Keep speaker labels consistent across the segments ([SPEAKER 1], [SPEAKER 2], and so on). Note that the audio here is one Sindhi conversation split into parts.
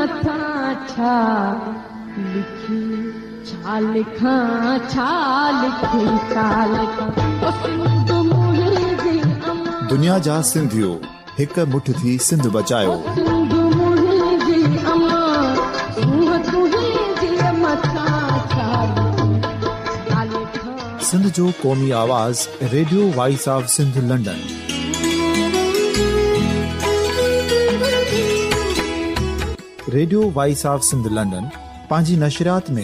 [SPEAKER 1] مٿان ڇا لکي ڇا لکان ڇا لکي ڇا لکان او سنڌ منهنجي امان.
[SPEAKER 2] دنيا جا سنڌيو هڪ مٺ ٿي سنڌ بچايو.
[SPEAKER 1] او سنڌ منهنجي امان سونهن تنهنجي مٿان ڇا لکي ڇا لکان.
[SPEAKER 2] سنڌ جو قومي آواز radio voice of Sindh London. Radio voice of Sindh London پنهنجي نشريات ۾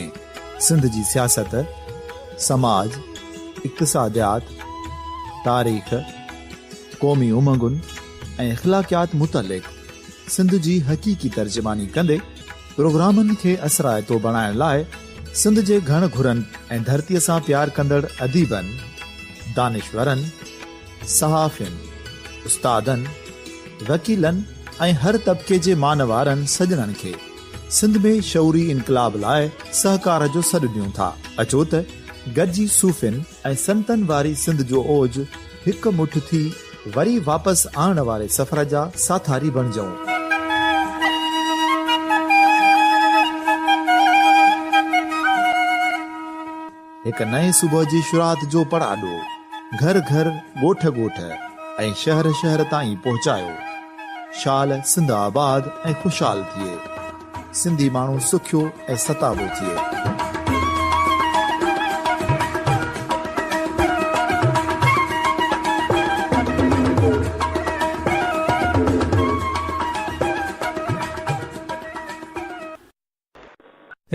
[SPEAKER 2] سنڌ جي سياست، سماج، اقتصاديات، تاريخ، قومي امنگن ۽ اخلاقيات متعلق سنڌ جي حقيقي ترجماني ڪندي پروگرامن کي اثرائتو بڻائڻ لاء سنڌ جي گهڻ گهرن ۽ ڌرتيء سان پيار ڪندڙ اديبن، دانشورن، صحافين، استادن، وڪيلن ۽ هر طبقي جي مان وارن سڄڻن کي سنڌ ۾ شعوري انقلاب لاء سهڪار جو سڏ ڏيون ٿا. اچو ته گڏجي صوفين ۽ سنتن واري سنڌ جو اوج هڪ مٺ ٿي وري واپس آڻڻ واري سفر جا ساٿاري بڻجون. هڪ نئين صبح جي شروعات جو پڙاڏو گهر گهر، ڳوٺ ڳوٺ ۽ شهر شهر تائين پهچايو. شال سنڌ آباد ۽ خوشحال ٿئي. سنڌي ماڻهو سکيو ۽ ستابو ٿئي.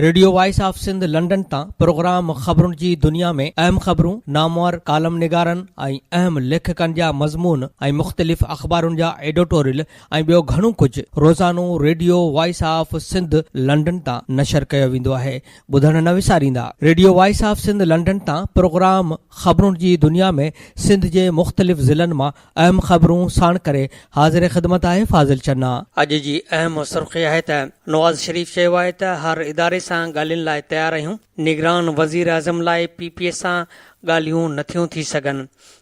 [SPEAKER 3] Radio voice of Sindh London تان پروگرام خبرن جي دنيا ۾ اهم خبرون، نامور ڪالم نگارن ۽ اهم ليکڪن جا مضمون ۽ مختلف اخبارن جا ايڊيٽوريل ۽ ٻيو گهڻو ڪجهه روزانو radio voice of Sindh London تان نشر ڪيو ويندو آهي. ٻڌڻ نه وساريندا. Radio voice of Sindh London تان پروگرام خبرن جي دنيا ۾ سنڌ جي مختلف ضلعن مان اهم خبرون ساڻ ڪري حاضر خدمت آهي فاضل چنا. اڄ جي اهم سرخي آهي ته نواز شريف چيو آهي ته هر اداري سان ڳالهين لاء تيار آهيون، نگران وزيراعظم لاء پي پي سان ڳالهيون نٿيون ٿي سگهن،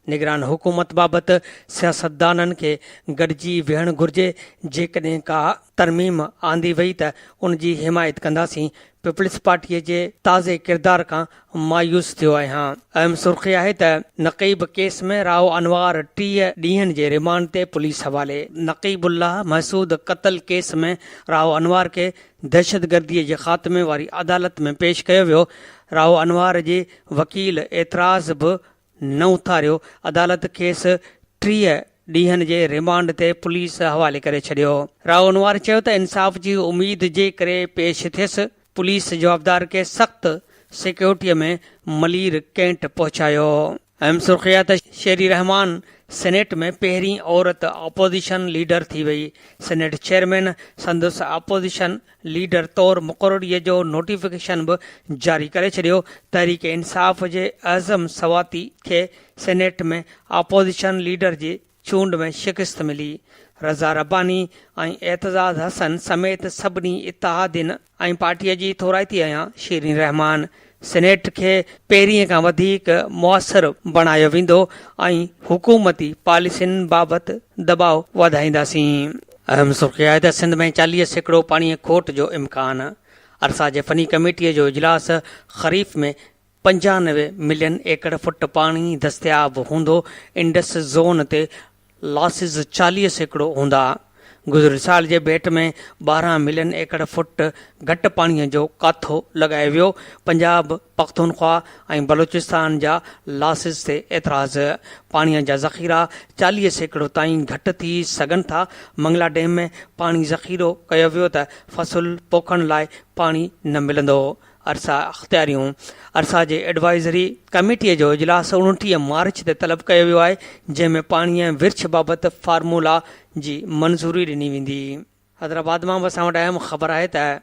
[SPEAKER 3] نگران حڪومت بابت سياستدانن کي گڏجي ويهڻ گهرجي، جيڪڏهن ڪا ترميم آندي وئي ته ان جي حمايت ڪنداسين، پيپلز پارٽي جي تازي ڪردار کان مايوس ٿيو آهيان. اهم سرخي آهي ته نقيب ڪيس ۾ رائو انوار 30 ڏينهن جي ريمانڊ تي پوليس حوالي. نقيب الله محسود قتل ڪيس ۾ رائو انوار کي دهشتگردي جي خاتمي واري عدالت ۾ پيش ڪيو ويو، رائو انوار جي وڪيل اعتراض به نه اٿاريو، عدالت کيس 30 ڏينهن جي ريمانڊ تي پوليس حوالي ڪري ڇڏيو. رائو انوار چيو ته انصاف جي اميد جي ڪري پيش ٿيس، پوليس جوابدار کي سخت سيڪيورٽي ۾ ملير ڪينٽ پهچايو. اهم سرخي آهي ته شيري رحمان سينيٽ ۾ پهرين عورت اپوزيشن ليڊر ٿي وئي، سينيٽ چيئرمين سندس اپوزيشن ليڊر طور مقرريء جو نوٽيفڪيشن به جاري ڪري ڇڏيو، تحريڪ انصاف جي اعظم سواتي کي سينيٽ ۾ اپوزيشن ليڊر جي چونڊ ۾ شڪست ملي، رضا رباني ۽ اعتزاز حسن سميت سڀني اتحادين ۽ پارٽي جي ٿورائتي آهيان، شيرين رحمان سينيٽ کي پهرين کان وڌيڪ موثر بڻايو ويندو ۽ حڪومتي پاليسين بابت دٻاء وڌائينداسين. اهم سرخي آهي ته سنڌ ۾ 40% پاڻي کوٽ جو امڪان، ارسا جي فني ڪميٽي جو اجلاس، خريف ۾ 95 ملين ايڪڙ فٽ پاڻي دستياب هوندو، انڊس زون تي لاسز 40% هوندا. گذريل سال جي ڀيٽ ۾ 12 ملين ايڪڙ فٽ گهٽ پاڻي جو ڪاٿو لڳايو ويو. پنجاب، پختونخوا ۽ بلوچستان جا لاسز تي اعتراض. پاڻي جا ذخيرا 40% تائين گهٽ ٿي سگهن ٿا. منگلا ڊيم ۾ پاڻي ذخيرو ڪيو ويو ته فصل پوکڻ لاء پاڻي نه ملندو. ارسا اختياريون ارسا جي ايڊوائيزري ڪميٽي جو اجلاس 29 مارچ تي طلب ڪيو ويو آهي، جنهن ۾ پاڻي ۽ ورڇ بابت فارمولا جي منظوري ڏني ويندي. حيدرآباد مان به اسان وٽ اهم خبر آهي ته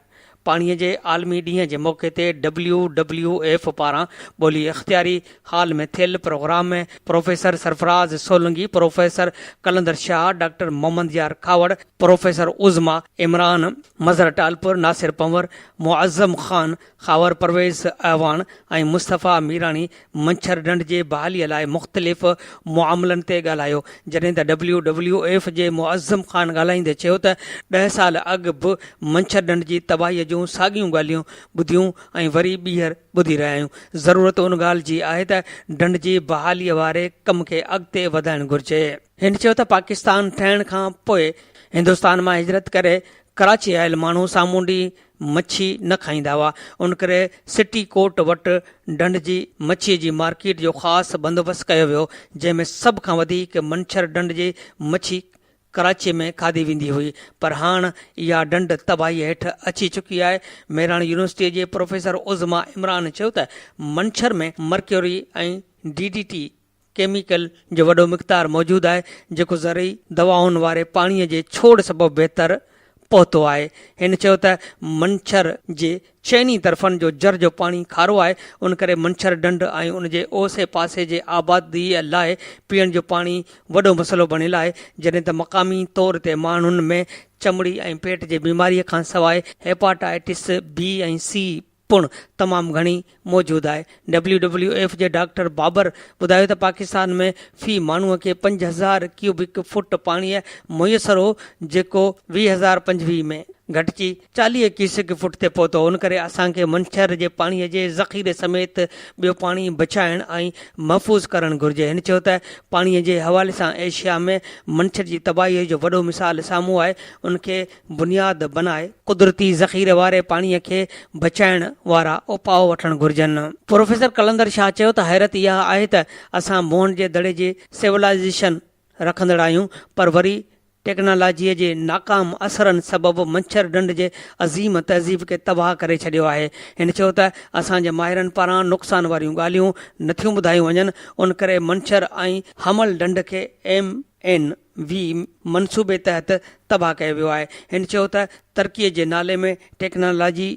[SPEAKER 4] پاڻي جي عالمي ڏينهن جي موقعي تي ڊبليو ڊبليو ايف پاران ٻولي اختياري هال ۾ ٿيل programme ۾ professor Sarfraz Solangi, professor Qalandar Shah, doctor Muhammad Yar Khahawar, professor Uzma Imran, Mazhar Talpur, Nasir Panhwar, Moazzam Khan, Khawar Pervez Awan ۽ Mustafa Mirani Manchhar ڍنڍ جي بحالي لاء مختلف معاملن تي ڳالهايو جڏهن ته ڊبليو ڊبليو ايف جي معظم خان ڳالهائيندي چيو ته ڏهه سال اڳ به منڇر ڍنڍ جي تباهي جون ساڳيون ڳالهيون ٻڌيون ۽ وري ٻيهر ٻڌي رهيا آهيون ضرورت ان ڳالهه جي آهي ته ڍنڍ جي بحالي واري ڪم کي اڳتي وڌائڻ گهرجي. هن چيو ته پاڪستان ٺهڻ کان پوء هندستان مان هجرت ڪري ڪراچي آيل ماڻهو سامونڊي مڇي نه کائيندا هئا، ان ڪري سٽي ڪورٽ وٽ ڍنڍ جي مڇي جي مارڪيٽ جو خاص بندوبست ڪيو ويو، جنهن ۾ سڀ کان وڌيڪ منڇر ڍنڍ جي مڇي ڪراچيء ۾ کاڌي ويندي هئي، پر هاڻ اها ڍنڍ تباهيء هيٺ اچي چڪي آهي. مهراڻ يونيورسٽيء جي پروفيسر عظميٰ عمران چيو ته Manchhar ۾ mercury ۽ D D T chemical جو وڏو مقدار موجود آهي جيڪو زرعي دوائن واري پاڻي جي ڇوڙ سبب ويتر پهتو آهي. هن چيو ته منڇر جي چئني طرفن جو جر جو پاڻي کارو آهي ان ڪري منڇر ڍنڍ ۽ ان جي اوسي پاسي جي آبادي لاء پيئڻ جو پاڻي وڏو مسئلو بڻيل آهي جڏهن ته مقامي طور تي ماڻهن ۾ چمڙي ۽ پيٽ جي بيماري کانسواء هيپاٽائٽس بي ۽ سي پڻ تمام گهڻي موجود آهي. ڊبليو ڊبليو ايف جي ڊاڪٽر بابر ٻڌايو ته پاڪستان ۾ في ماڻهوء کي 5000 ڪيوبڪ فوٽ پاڻيء ميسر هو جيڪو 2025 ۾ گهٽجي 40 ڪيوسڪ فوٽ تي پهتو ان ڪري اسان کي منڇر جي پاڻيء جي ذخيري سميت ٻيو پاڻي بچائڻ ۽ محفوظ ڪرڻ گهرجي. هن چيو ته پاڻيء جي حوالي سان ايشيا ۾ منڇر جي تباهيء جو وڏو مثال سامهون آهي ان کي بنياد بنائي قدرتي ذخيري واري پاڻي کي بچائڻ وارا اپاء وٺڻ گهرجن. پروفيسر قلندر شاهه چيو ته حيرت اها آهي ته اسان موهن جي دڙي جي سولائيزيشن رکندڙ آهيون پر وري ٽيڪنالاجيء جي ناڪام اثرن سبب منڇر ڍنڍ جي عظيم تهذيب کي تباهه ڪري ڇڏيو آهي. هن چيو ته اسان جي ماهرن پاران نقصان واريون ڳالهيون نٿيون ٻڌايون وڃن ان ڪري منڇر ۽ حمل ڍنڍ کي ايم. اين. وي منصوبي تحت تباهه ڪيو ويو آهي. هن چيو ته ترقي جي نالي ۾ ٽيڪنالاجي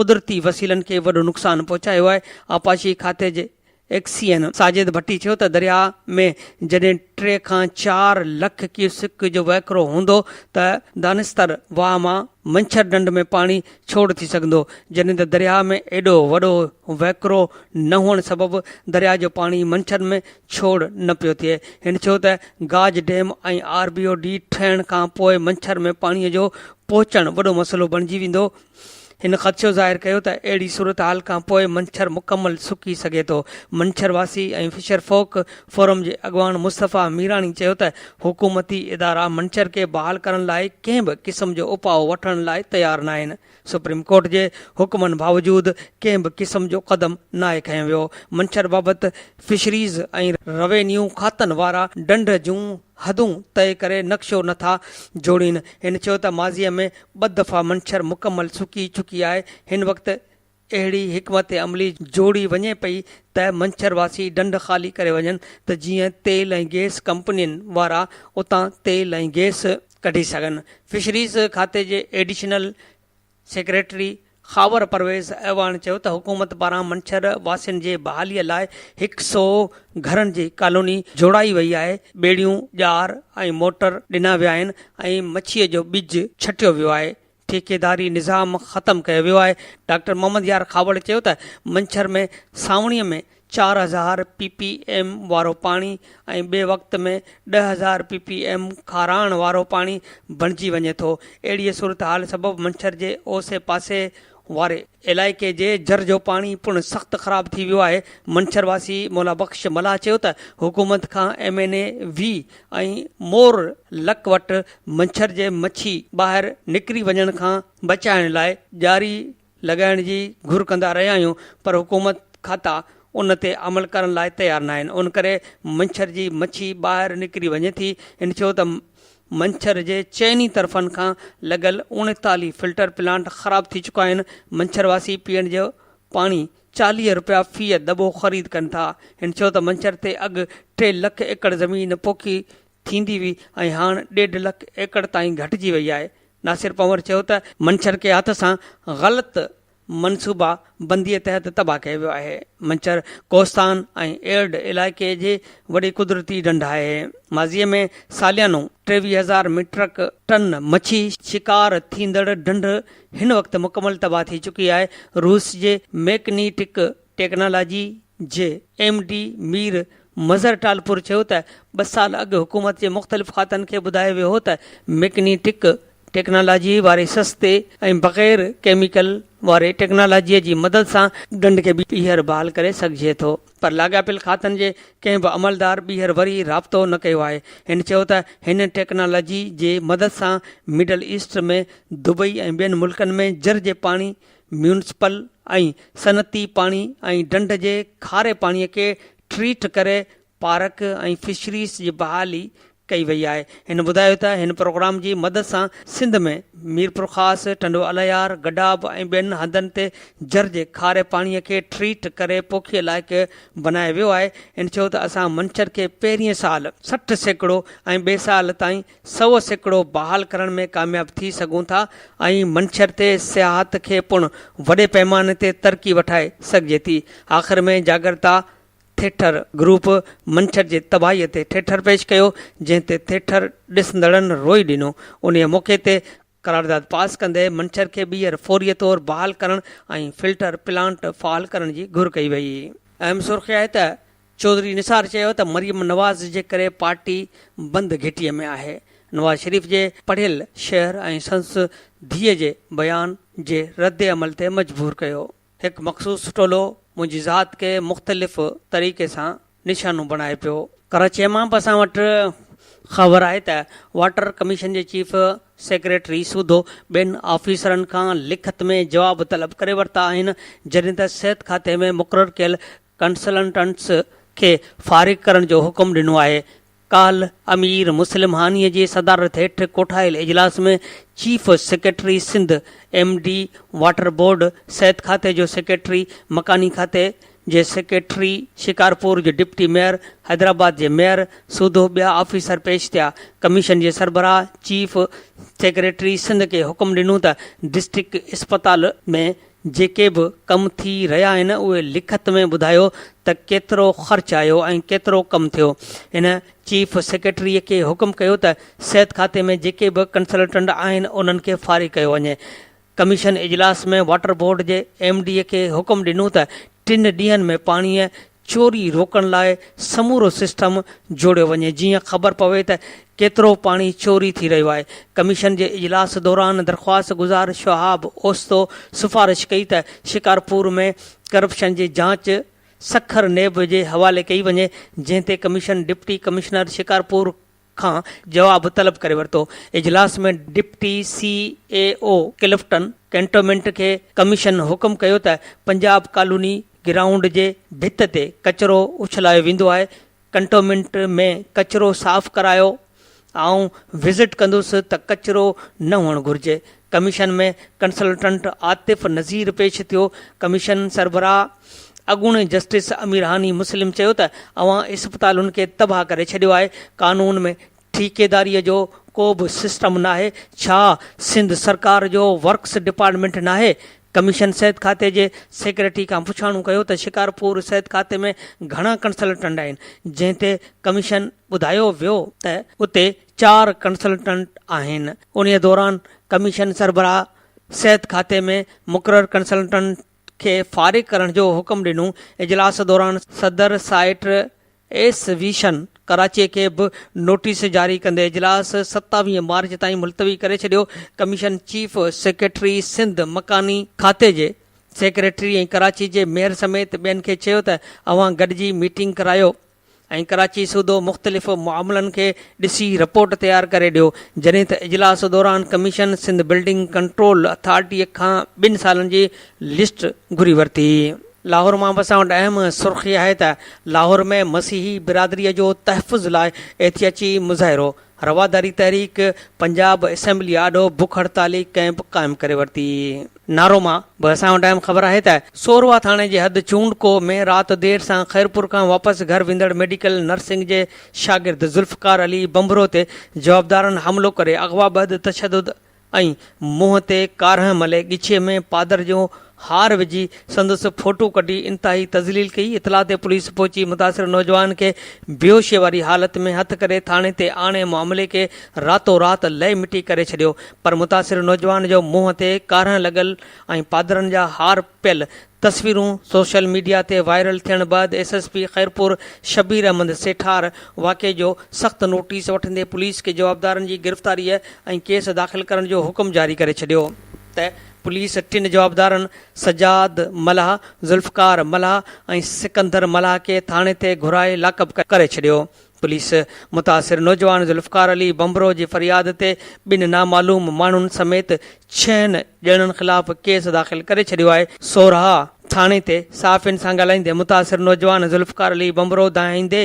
[SPEAKER 4] قدرتي وسيلن کي وڏو نقصان پهچايو آهي. آبپاشي کاتي جي ايڪسيئن ساجد ڀٽي چيو ته درياهه ۾ جڏهن ٽي کان چار لک ڪيوسڪ جو وهڪرو هوندو ته دانستر واهه مان منڇر ڍنڍ ۾ پاڻي ڇوڙ ٿي سگهندو جڏهن ته درياهه ۾ ايڏو وڏو وهڪرو نه هئڻ سبب درياهه جو پاڻي منڇر ۾ ڇوڙ نه پيو ٿئي. هن چيو ته Gaj dam ۽ R B O D ٺهڻ کان پوء منڇر ۾ پاڻي جو پهچڻ وڏو مسئلو بڻجي ويندو. هن خدشو ظاهر ڪيو ته اهڙي صورتحال کان پوء منڇر مڪمل سڪي سگهي ٿو. منڇر واسي ۽ فشر فوڪ فورم جي اڳواڻ مصطفيٰ ميراڻي چيو ته حڪومتي ادارا منڇر کي بحال ڪرڻ لاء ڪنهن به قسم جو اپاء وٺڻ لاء تيار ناهن. سپريم ڪورٽ جي حڪمن باوجود ڪنهن به قسم جو قدم ناهي کنيو ويو. منڇر بابت فشريز ۽ روينيو کاتن وارا ڍنڍ جون حدون طئي ڪري نقشو نٿا جوڙين. هن چيو ته ماضي ۾ ٻه دفعا منڇر مڪمل سڪي چڪي آهي، هن وقت اهڙي حڪمت عملي جوڙي وڃي پئي ته منڇر واسي ڍنڍ خالي ڪري وڃن ته جيئن تيل ۽ گئس ڪمپنين وارا اتان تيل ۽ گئس ڪڍي سگهن. فشريز کاتي جي ايڊيشنل سيڪريٽري خاور پرويز اعواڻ چيو ته حڪومت پاران منڇر واسين جي بحالي لاء هڪ سئو گهرن جي ڪالوني جوڙائي وئي آهي، ٻيڙيون، ڄار ۽ موٽر ڏنا ويا آهن ۽ مڇيء جو ٻج ڇٽيو ويو آهي، ٺيڪيداري نظام ختم ڪيو ويو آهي. ڊاڪٽر محمد يار کهاوڙ چيو ته منڇر ۾ سانوڻيء ۾ 4000 پي پي ايم وارو پاڻي ۽ ٻئي وقت ۾ 10,000 پي پي ايم کاراڻ وارو پاڻي بڻجي وڃي ٿو. اهڙيء صورتحال سبب منڇر جي اوسي پاسي واري علائقي جي جر جو پاڻي پڻ سخت خراب ٿي ويو آهي. منڇر واسي مولا بخش ملاح چيو ته حڪومت کان ايم اين اي وي ۽ مور لڪ وٽ منڇر جي مڇي ٻاهر نڪري وڃڻ کان بچائڻ لاء ڄاري لڳائڻ جي گهر ڪندا رهيا آهيون پر حڪومت کاتا ان تي عمل ڪرڻ لاء تيار ناهن ان ڪري منڇر جي مڇي ٻاهر نڪري وڃي ٿي. هن چيو ته منڇر جي چئني طرفن کان لڳل 39 فلٽر پلانٽ خراب ٿي چڪا آهن، منڇر واسي پيئڻ جو پاڻي 40 رپيا في دٻو خريد ڪن ٿا. هن چيو ته منڇر تي اڳ ٽي لک ايڪڙ زمين پوکي ٿيندي هئي ۽ هاڻ ڏيڍ لک ايڪڙ تائين گهٽجي وئي آهي. ناصر پنهور چيو ته منڇر کي هٿ سان غلط منصوبا بنديء تحت تباهه ڪيو ويو آهي. منڇر ڪوهستان ۽ ايرڊ علائقي جي وڏي قدرتي ڍنڍ آهي. ماضيء ۾ ساليانو 23 هزار ميٽرڪ ٽن مڇي شڪار ٿيندڙ ڍنڍ هن وقت مڪمل تباهه ٿي چڪي آهي. روس جي ميڪنيٽڪ ٽيڪنالاجي جي ايم ڊي مير مظهر ٽالپور چيو ته ٻه سال اڳ حڪومت جي مختلف کاتن کي ٻڌايو ويو هو ته ميڪنيٽڪ ٽيڪنالاجي واري سستي ۽ بغير ڪيميڪل واري ٽيڪنالاجي جي مدد سان ڍنڍ کي ٻيهر بحال ڪري سگهجي ٿو پر لاڳاپيل کاتن جي ڪنهن به عملدار ٻيهر وري رابطو نه ڪيو آهي. هن چيو ته هن ٽيڪنالاجي جي مدد سان مڊل ايسٽ ۾ دبئي ۽ ٻين ملڪن ۾ جر جي پاڻي، ميونسپل ۽ صنعتي پاڻي ۽ ڍنڍ جي کاري پاڻي کي ٽريٽ ڪري پارڪ ۽ فشريز جي بحالي ڪئي وئي آهي. هن ٻڌايو ته هن پروگرام جي مدد سان سنڌ ۾ ميرپورخاص، ٽنڊو الهيار، گڊاب ۽ ٻين هنڌن تي جر جي کاري پاڻي کي ٽريٽ ڪري پوکيء لائق بنايو ويو آهي. هن چيو ته اسان منڇر کي پهرين سال 60% ۽ ٻئي سال تائين 100% بحال ڪرڻ ۾ ڪامياب ٿي سگهون ٿا ۽ منڇر تي سياحت کي پڻ وڏي پئماني تي ترقي وٺائي سگهجي ٿي. آخر ۾ جاڳرتا ٿيٽر گروپ منڇر جي تباهيء تي ٿيٽر پيش ڪيو، جنهن تي ٿيٽر ڏسندڙن روئي ڏنو. انهيء موقعي تي قرارداد پاس ڪندي منڇر کي ٻيهر فوري طور بحال ڪرڻ ۽ فلٽر پلانٽ فعال ڪرڻ جي گهر ڪئي وئي. اهم سرخي آهي ته چوڌري نثار چيو ته مريم نواز جي ڪري پارٽي بند گهٽيء ۾ آهي. نواز شريف جي پڙهيل شعر ۽ سندس ڌيء جي بيان جي ردعمل تي مجبور ڪيو. هڪ مخصوص ٽولو منهنجي ذات کي مختلف طريقي سان نشانو بڻائي پيو. ڪراچيء مان به اسان وٽ خبر آهي ته واٽر ڪميشن جي چيف سيڪريٽري سوڌو ٻين آفيسرن کان لکت ۾ جواب طلب ڪري ورتا آهن، جڏهن ته صحت کاتي ۾ مقرر ڪيل ڪنسلٽنٽس کي فارغ ڪرڻ جو حڪم ڏنو آهي. ڪالهه امير مسلم هانيء جي صدارت هيٺ ڪوٺايل اجلاس ۾ chief secretary Sindh, M D water board, صحت کاتي جو سيڪريٽري، مڪاني کاتي جي سيڪريٽري، شڪارپور جو ڊپٽي ميئر، حيدرآباد جي ميئر سوڌو ٻيا آفيسر پيش ٿيا. ڪميشن جي سربراهه چيف سيڪريٽري سنڌ کي حڪم ڏنو ته ڊسٽرڪٽ اسپتال ۾ جيڪي به ڪم ٿي رهيا آهن اهي لکت ۾ ٻڌايو ته ڪيترو خرچ آيو ۽ ڪيترو ڪم ٿيو. هن چيف سيڪريٽري کي حڪم ڪيو ته صحت کاتي ۾ جيڪي به ڪنسلٽنٽ آهن انهن کي فارغ ڪيو وڃي. ڪميشن اجلاس ۾ واٽر بورڊ جي ايم ڊي کي حڪم ڏنو ته ٽن ڏينهن ۾ پاڻيء چوري روڪڻ لاء سمورو سسٽم جوڙيو وڃي جيئن خبر پوي ته ڪيترو پاڻي چوري ٿي رهيو آهي. ڪميشن جي اجلاس دوران درخواست گذار شهاب اوستو سفارش ڪئي ته شڪارپور ۾ ڪرپشن جي جاچ سکر نيب جي حوالي ڪئي وڃي جنهن تي ڪميشن ڊپٽي ڪمشنر شڪارپور کان جواب طلب ڪري ورتو. اجلاس ۾ deputy C E O Clifton cantonment کي ڪميشن حڪم ڪيو ته پنجاب ڪالوني گرائونڊ جي ڀت تي ڪچرو اڇلايو ويندو آهي، ڪنٽومينٽ ۾ ڪچرو صاف ڪرايو، آئون وزٽ ڪندس ته ڪچرو نه هئڻ گهرجي. ڪميشن ۾ ڪنسلٽنٽ عاطف نذير پيش ٿيو. ڪميشن سربراهه اڳوڻي جسٽس امير هاني مسلم چيو ته اوهان اسپتالن کي تباهه ڪري ڇڏيو آهي، قانون ۾ ٺيڪيداري جو ڪو به سسٽم ناهي، ڇا سنڌ سرڪار جو ورڪس ڊپارٽمينٽ ناهي؟ ڪميشن صحت کاتي جي سيڪريٽري کان پڇاڻو ڪيو ته شڪارپور صحت کاتي ۾ گهڻا ڪنسلٽنٽ آهن، جنهن تي ڪميشن ٻڌايو ويو ته اتي چار ڪنسلٽنٽ آهن. انهيء دوران ڪميشن سربراهه صحت کاتي ۾ مقرر ڪنسلٽنٽ کي فارغ ڪرڻ جو حڪم ڏنو. اجلاس دوران صدر سائيٽ ايس ويشن ڪراچي کي به نوٽيس جاري ڪندي اجلاس 27 مارچ تائين ملتوي ڪري ڇڏيو. ڪميشن چيف سيڪريٽري سنڌ، مڪاني کاتي جي سيڪريٽري ۽ ڪراچي جي ميئر سميت ٻين کي چيو ته اوهان گڏجي ميٽنگ ڪرايو. ۽ ڪراچي سوڌو مختلف معاملن کي ڏسي رپورٽ تيار ڪري ڏيو، جڏهن ته اجلاس دوران commission Sindh building control authority کان ٻن سالن جي لسٽ گهري ورتي. لاهور مان به اسان وٽ اهم سرخي آهي ته لاهور ۾ مسيحي برادري جو تحفظ لاء احتياجي مظاهرو، رواداري تحريڪ پنجاب اسيمبلي آڏو بک هڙتالي ڪئمپ قائم ڪري ورتي. نارو مان به اسان وٽ اهم خبر آهي ته سوروا ٿاڻي جي حد چونڊڪو ۾ رات دير سان خيرپور کان واپس گهر ويندڙ ميڊيڪل نرسنگ جي شاگرد ذوالفقار علي بنڀرو تي جوابدارن حملو ڪري اغوا بعد تشدد ۽ منهن تي ڪارنهن ملي ڳچيء ۾ پادر جو هار وجهي سندس فوٽو ڪڍي انتهائي تذليل ڪئي. اطلاع تي پوليس پهچي متاثر نوجوان کي بيهوشيء واري حالت ۾ هٿ ڪري ٿاڻي تي آڻي معاملي کي راتو رات لئي مٽي ڪري ڇڏيو پر متاثر نوجوان جو منهن تي ڪارنهن لڳل ۽ پادرن جا هار پيل تصويرون سوشل ميڊيا تي وائرل ٿيڻ بعد S S P Khairpur Shabbir Ahmed Sethar واقعي جو سخت نوٽيس وٺندي پوليس کي جوابدارن جي گرفتاريء ۽ ڪيس داخل ڪرڻ جو حڪم جاري ڪري ڇڏيو ته پوليس ٽن جوابدارن سجاد ملاح، ذوالفقار ملاح ۽ سڪندر ملاح کي ٿاڻي تي گهرائي لاڪپ ڪري ڇڏيو. پوليس متاثر نوجوان ذوالفقار علي ڀنڀرو جي فرياد تي ٻن نامعلوم ماڻهن سميت ڇهن ڄڻن خلاف ڪيس داخل ڪري ڇڏيو آهي. سورها ٿاڻي تي صحافين سان ڳالهائيندي متاثر نوجوان ذوالفقار علي ڀنڀرو دانهيندي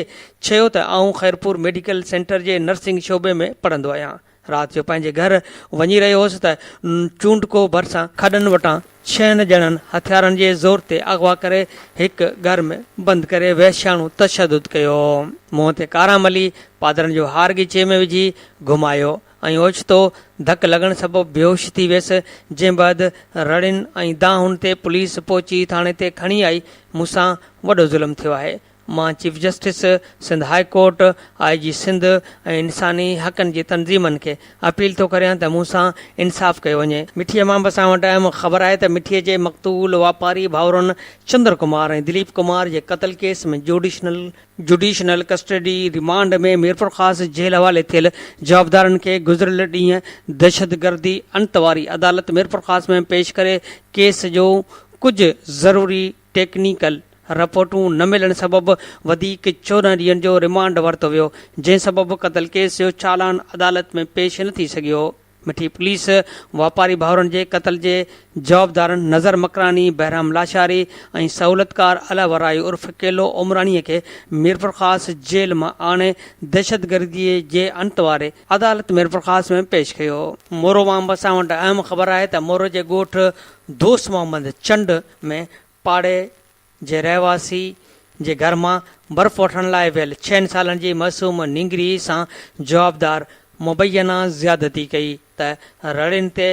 [SPEAKER 4] چيو ته آئون خيرپور ميڊيڪل سينٽر جي نرسنگ شعبي ۾ پڙهندو آهيان. رات جو پنهنجي گهر وڃي رهيو هوس ته چونڊڪو ڀرسان کڏن وٽان ڇهن ڄڻن هٿيارن جي زور تي اغوا ڪري هڪ گهر ۾ بند ڪري وحشياڻو تشدد ڪيو. منهن تي ڪارا ملي پادرن جو هار ڳچيء ۾ وجهي گهمايو ۽ اوچتو ڌڪ لڳڻ سبب بيهوش ٿي ويس، جنهن بعد رڙين ۽ دانهن تي پوليس پهچي ٿاڻي تي کڻي آئي، مون سان وڏو ظلم ٿيو آهي. مان chief justice Sindh high court, I G Sindh ۽ انساني حقن جي تنظيمن کي اپيل ٿو ڪريان ته مون سان انصاف ڪيو وڃي. مٺيء مان به اسان وٽ اهم خبر آهي ته مٺيء جي مقتول واپاري ڀائرن چندر ڪمار ۽ دليپ ڪمار جي قتل case ۾ judicial judicial custody remand ۾ Mirpurkhas jail حوالي ٿيل جوابدارن کي گذريل ڏينهن دهشتگردي انت واري عدالت ميرپورخاص ۾ پيش ڪري ڪيس جون ڪجهه ضروري ٽيڪنيڪل رپورٽون نه ملڻ سبب وڌيڪ 14 ڏينهن جو رمانڊ ورتو ويو، جنهن سبب قتل ڪيس جو چالان عدالت ۾ پيش نه ٿي سگهيو. مٺي پوليس واپاري ڀائرن جي قتل جي جوابدارن نظر مڪراني، بهرام لاشاري ۽ سهولتڪار اله ورائي عرف ڪيلو عمراڻي کي ميرپورخاص جيل مان آڻي دهشتگردي جي انت واري عدالت ميرپورخاص ۾ پيش ڪيو. مورو مان به اسان وٽ اهم خبر آهي ته مورو جي ڳوٺ دوست محمد چنڊ ۾ پاڙي جي رهواسي جي گهر مان برف وٺڻ لاء ويل ڇهن سالن جي معصوم نينگري سان جوابدار مبينا زيادتي ڪئي ته رڙين تي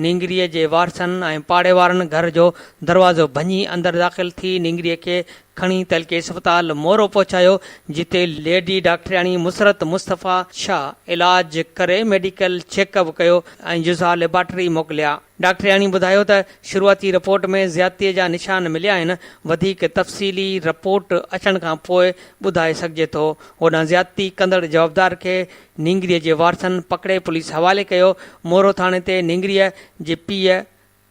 [SPEAKER 4] نينگريء جي وارثن ۽ پاڙي وارن گهر جو دروازو ڀڃي اندر داخل ٿي نينگريء کي کڻي تعلقي اسپتال مورو پهچايو جتي ليڊي ڊاڪٽرياڻي مسرت مصطفيٰ شاهه علاج ڪري ميڊيڪل چيڪ اپ ڪيو ۽ جزا ليبارٽري موڪليا. ڊاڪٽرياڻي ٻڌايو ته شروعاتي رپورٽ ۾ زيادتي جا نشان مليا آهن، وڌيڪ تفصيلي رپورٽ اچڻ کان پوء ٻڌائي سگهجي ٿو. هوڏانهن زيادتي ڪندڙ جوابدار کي نينگريء جي وارثن پڪڙي پوليس حوالي ڪيو، مورو ٿاڻي تي نينگريء جي پيء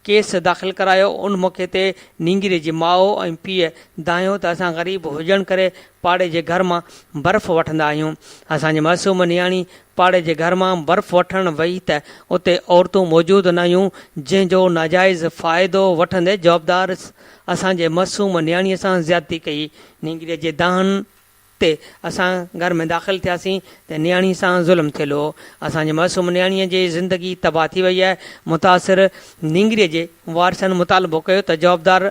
[SPEAKER 4] ڪيس داخل ڪرايو، ان موقعي تي نينگريء جي ماء ۽ پيء دانهيو ته اسان غريب هجڻ ڪري پاڙي جي گهر مان برف وٺندا آهيون، اسان جي معصوم نياڻي پاڙي جي گهر مان برف وٺڻ وئي ته اتي عورتون موجود نه هيون، جنهن جو ناجائز فائدو وٺندي جوابدار اسان جي معصوم نياڻيء سان زيادتي ڪئي. نينگريء جي دانهن تي اسان گهر ۾ داخل ٿياسين ته نياڻي سان ظلم ٿيل هو. اسان جي معصوم نياڻيء جي زندگي تباهه ٿي وئي آهي. متاثر نينگريء جي وارثن مطالبو ڪيو ته جوابدار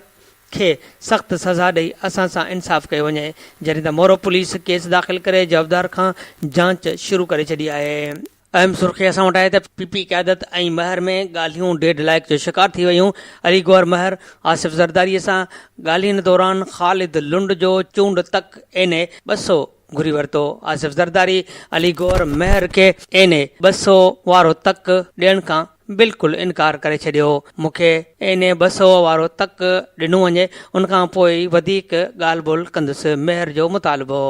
[SPEAKER 4] کي سخت سزا ڏئي اسان سان انصاف ڪيو وڃي، جڏهن ته مورو پوليس ڪيس داخل ڪري جوابدار کان جاچ شروع ڪري ڇڏي آهي. اهم سرخي اسان وٽ آهي ته پي پي قيادت ۽ مهر ۾ ڳالهيون ڊيڊ لائيڪ جو شڪار ٿي ويون، علي گوهر مهر آصف زرداري سان ڳالهين دوران خالد لنڊ جو چونڊ تڪ اين اي 200 گهري ورتو، آصف زرداري علي گوهر مهر کي اين اي 200 وارو تڪ ڏيڻ کان بلڪل انڪار ڪري ڇڏيو، مون کي اين اي 200 وارو تڪ ڏنو وڃي ان کان پوء ئي وڌيڪ ڳالهه ٻولهه ڪندس، مهر جو مطالبو.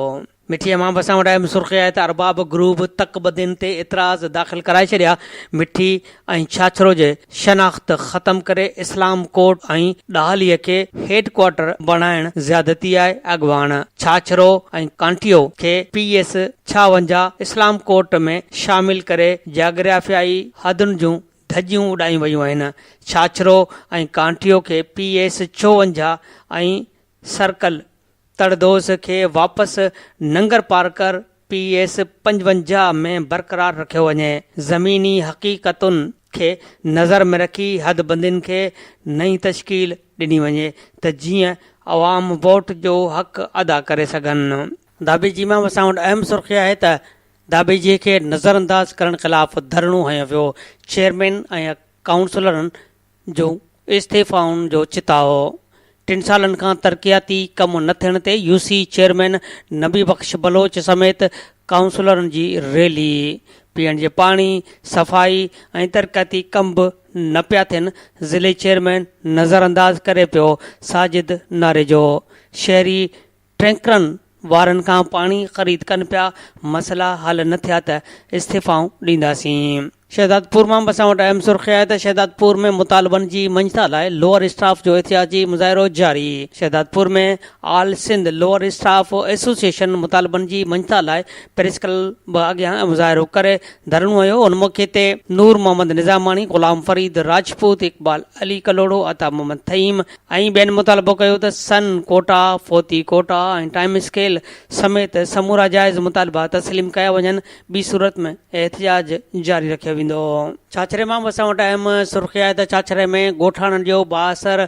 [SPEAKER 4] مٺيء مان به اسان وٽ اهم سرخي آهي ته ارباب گروپ تڪ ٻڌين تي اعتراض داخل ڪرائي ڇڏيا، مٺي ۽ ڇاڇرو جي شناخت ختم ڪري اسلام ڪوٽ ۽ ڏاهليء کي هيڊ ڪوارٽر بڻائڻ زيادتي آهي، اڳواڻ ڇاڇرو ۽ ڪانٽيو کي پي ايس 56 اسلام ڪوٽ ۾ شامل ڪري جاگرافيائي حدن جون ڌڄيون اڏايون ويون آهن، ڇاڇرو ۽ ڪانٽيو کي پي ايس 54 ۽ سرڪل تڙدوز کي واپس ننگرپارڪر پي ايس 55 ۾ برقرار رکيو وڃي، زميني حقيقتن کي نظر ۾ رکي حدبندين کي نئين تشڪيل ڏني وڃي ته جيئن عوام ووٽ جو حق ادا ڪري سگهن. ڌاٻيجي مان اسان وٽ اهم سرخي آهي ته. داٻيجي کي نظرانداز ڪرڻ خلاف ڌرڻو هنيو ويو، چيئرمين ۽ ڪائونسلرن جو استعيفائن جو چتاء، ٽن سالن کان ترقياتي ڪم نه ٿيڻ تي يوسي چيئرمين نبي بخش بلوچ سميت ڪائونسلرن جي ريلي، پيئڻ جي پاڻي، صفائي ۽ ترقياتي ڪم به نه پيا ٿين، ضلعي چيئرمين نظرانداز ڪري پيو، ساجد ناريجو، شهري ٽينڪرن وارن کان پاڻي خريد ڪن پيا، مسئلا حل نه ٿيا ته استعيفائون ڏينداسين. شهدادپور مان به اسان وٽ اهم سرخي آهي ته شهدادپور ۾ مطالبن جي مڃتا لاء لوئر اسٽاف جو احتجاجي مظاهرو جاري. Shahdadpur ۾ all Sindh lower staff association مطالبن جي مڃتا لاء پريس ڪلب اڳيان مظاهرو ڪري ڌرڻو هنيو. ان موقعي تي نور محمد نظاماڻي، غلام فريد راجپوت، اقبال علي ڪلهوڙو، عطا محمد ٿهيم ۽ ٻين مطالبو ڪيو ته سن ڪوٽا، فوتي ڪوٽا ۽ ٽائيم اسڪيل سميت سمورا جائز مطالبا تسليم ڪيا وڃن، ٻي صورت ۾ احتجاج جاري رکيو ويندو. ڇاڇري مان به اسان وٽ اهم سرخي آهي ته ڇاڇري ۾ ڳوٺاڻن جو بااثر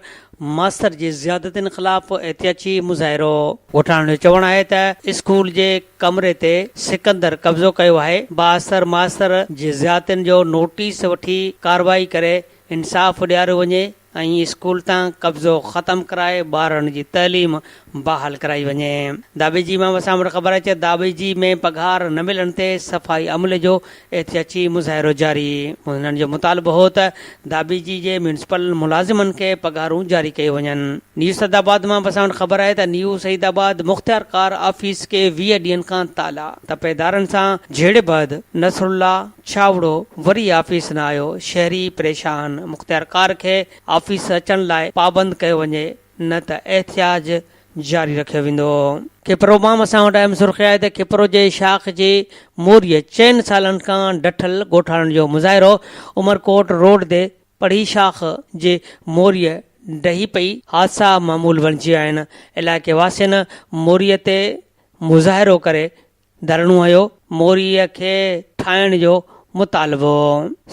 [SPEAKER 4] ماستر جي زيادتين خلاف احتجاجي مظاهرو. ڳوٺاڻن جو چوڻ آهي ته اسڪول جي ڪمري تي سڪندر قبضو ڪيو آهي، بااثر ماستر جي زيادتين جو نوٽيس وٺي ڪارروائي ڪري انصاف ڏياريو وڃي ۽ اسڪول تان قبضو ختم ڪرائي ٻارڙن جي تعليم بحال ڪرائي وڃي. داٻيجي مان اسان وٽ خبر اچي ته داٻيجي ۾ پگهار نه ملڻ تي صفائي عملي جو احتجاجي مظاهرو جاري. هنن جو مطالبو هو ته داٻيجي جي ميونسپل ملازمن کي پگهارون جاري ڪيون وڃن. نيو سعيد آباد مان به اسان وٽ خبر آهي ته نيو سعيد آباد مختيارڪار آفيس کي 20 ڏينهن کان تالا تپيدارن سان جهيڙي بعد نصرالله ڇاوڙو وري آفيس نه آيو، شهري پريشان، مختيارڪار کي آفيس اچڻ لاء پابند ڪيو وڃي نه ته احتجاج جاري رکيو ويندو. کپرو مان اسان وٽ اهم سرخي آهي ته کپرو جي شاخ جي موريء چئن سالن کان ڊٺل ڳوٺاڻن جو مظاهرو، عمرڪوٽ روڊ تي پڙهي شاخ جي موريء ڊهي پئي، حادثا معمول بڻجي ويا آهن، علائقي واسين موريء تي مظاهرو ڪري ڌرڻو هنيو، موريء کي ٺاهڻ جو مطالبو.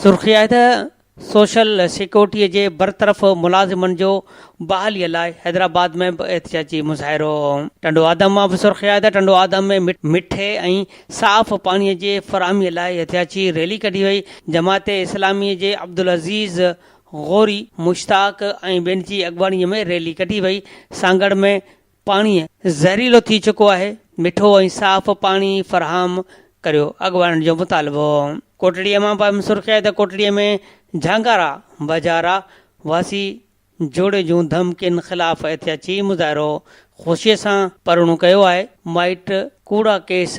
[SPEAKER 4] سرخي آهي ته سوشل سيڪيورٽيء جي برطرف ملازمن جو بحاليء لاء حيدرآباد ۾ به احتجاجي مظاهرو. ٽنڊو آدم مان به سرخي آهي ته ٽنڊو آدم ۾ مٺي ۽ صاف پاڻيء جي فراهميء لاء احتجاجي ريلي ڪڍي وئي. جماعت اسلاميء جي عبدالعزيز غوري، مشتاق ۽ ٻين جي اڳواڻيء ۾ ريلي ڪڍي وئي. سانگهڙ ۾ پاڻي زهريلو ٿي چڪو آهي، مٺو ۽ صاف پاڻي فراهم ڪريو، اڳواڻن جو مطالبو. ڪوٽڙيء مان به سرخي آهي ته ڪوٽڙيء ۾ جهانگارا بجارا واسي جوڙي جون ڌمڪين خلاف احتجاجي مظاهرو خوشيء سان پرڻو ڪيو آهي، مائٽ ڪوڙا ڪيس